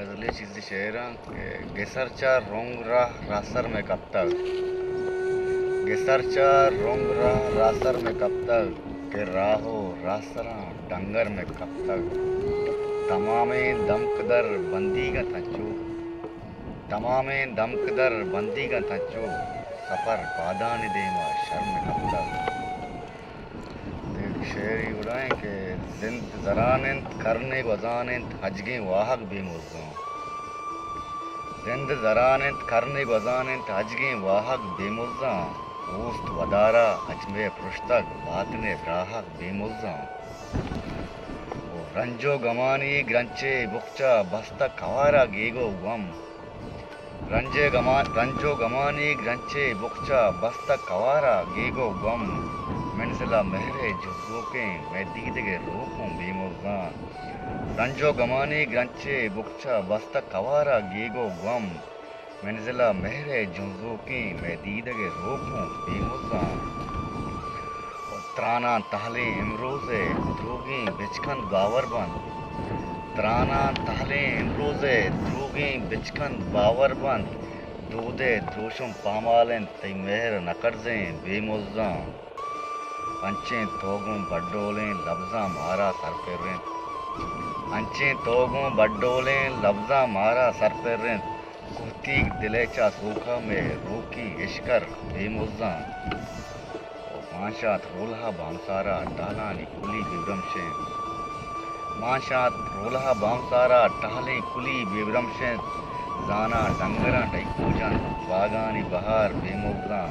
غزلے چیزے شعراں کہ گسر چہ رنگ راہ راہسر مئے کپتگ، گسر چہ رنگ راہ راہسر مئے کپتگ، کہ راہ ءُ راہسراں ڈنگر مئے کپتگ۔ تمامیں دمک در بندیگ اَنت انچو، تمامیں دمک در بندیگ اَنت انچو، سفر پادانی دیما شر مئے کپتگ۔ دگہ شعرے اڑائیں کہ زند زران اِنت، کرنے گوزان اِنت، ہجگیں واہگ بے مزاں۔ زند زران اِنت، کرنے گوزان اِنت، ہجگیں واہگ بے مزاں۔ اوست ودارا اچ مئے پرشتگ، باتنے براہگ بے مزاں۔ او رنج ءُ گمانی گرنچے بکچا بستگ، کوارا گیگ ءُ گم۔ رنج ءُ گمان، رنج ءُ گمانی گرنچے بکچا بستگ، کوارا گیگ ءُ گم۔ منزل ءَ مہر ءِ جزوکیں، مئے دیدگ ءِ روک اوں بے مزاں۔ رنج ءُ گمانی گرنچے بکچا بستگ، کوارا گیگ ءُ گم۔ منزل ءَ مہر ءِ جنزوکیں، مئے دیدگ ءِ روک اوں بے مزاں۔ تراناں تہلیں امروز ءِ دروگیں بچکند باور بنت۔ تراناں تہلیں امروز ءِ دروگیں بچکند باور بنت۔ دود ءِ دروشم پامال اِنت، تئی مہر نہ کرزیں بے مزاں۔ انچیں تو گوں بڈولیں لبزاں مارا سرپر اِنت۔ انچیں تو گوں بڈولیں لبزاں مارا سرپر اِنت۔ کوہتیگ دل ءِ چہ سوکا مئے روکی اشکر بے مزاں۔ مانشات رولہ بامسارا ٹہلانی کلی بے برمش اِنت۔ مانشات رولہ بامسارا ٹہلیں کلی بے برمش اِنت۔ زاناں ڈنگراں ڈیکو جنت، باگانی بہار بے مزاں۔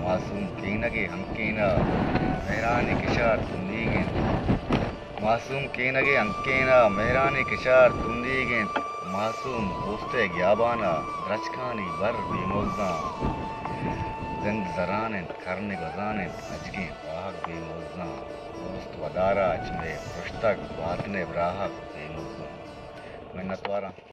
معصوم کینگ ءِ ہنکین ءَ مہرانی کشار تنیگ اِنت۔ معصوم کینگ ءِ ہنکین ءَ مہرانی کشار تنیگ اِنت۔ معصوم اوست ءِ گیابان ءَ درچکانی بر بے مزاں۔ زند زران اِنت، کرنے گوزان اِنت، ہجگیں واہگ بے مزاں۔ اوست ودارا اچ مئے پرشتگ، باتن ءِ براہگ بے مزاں۔ منتواراں۔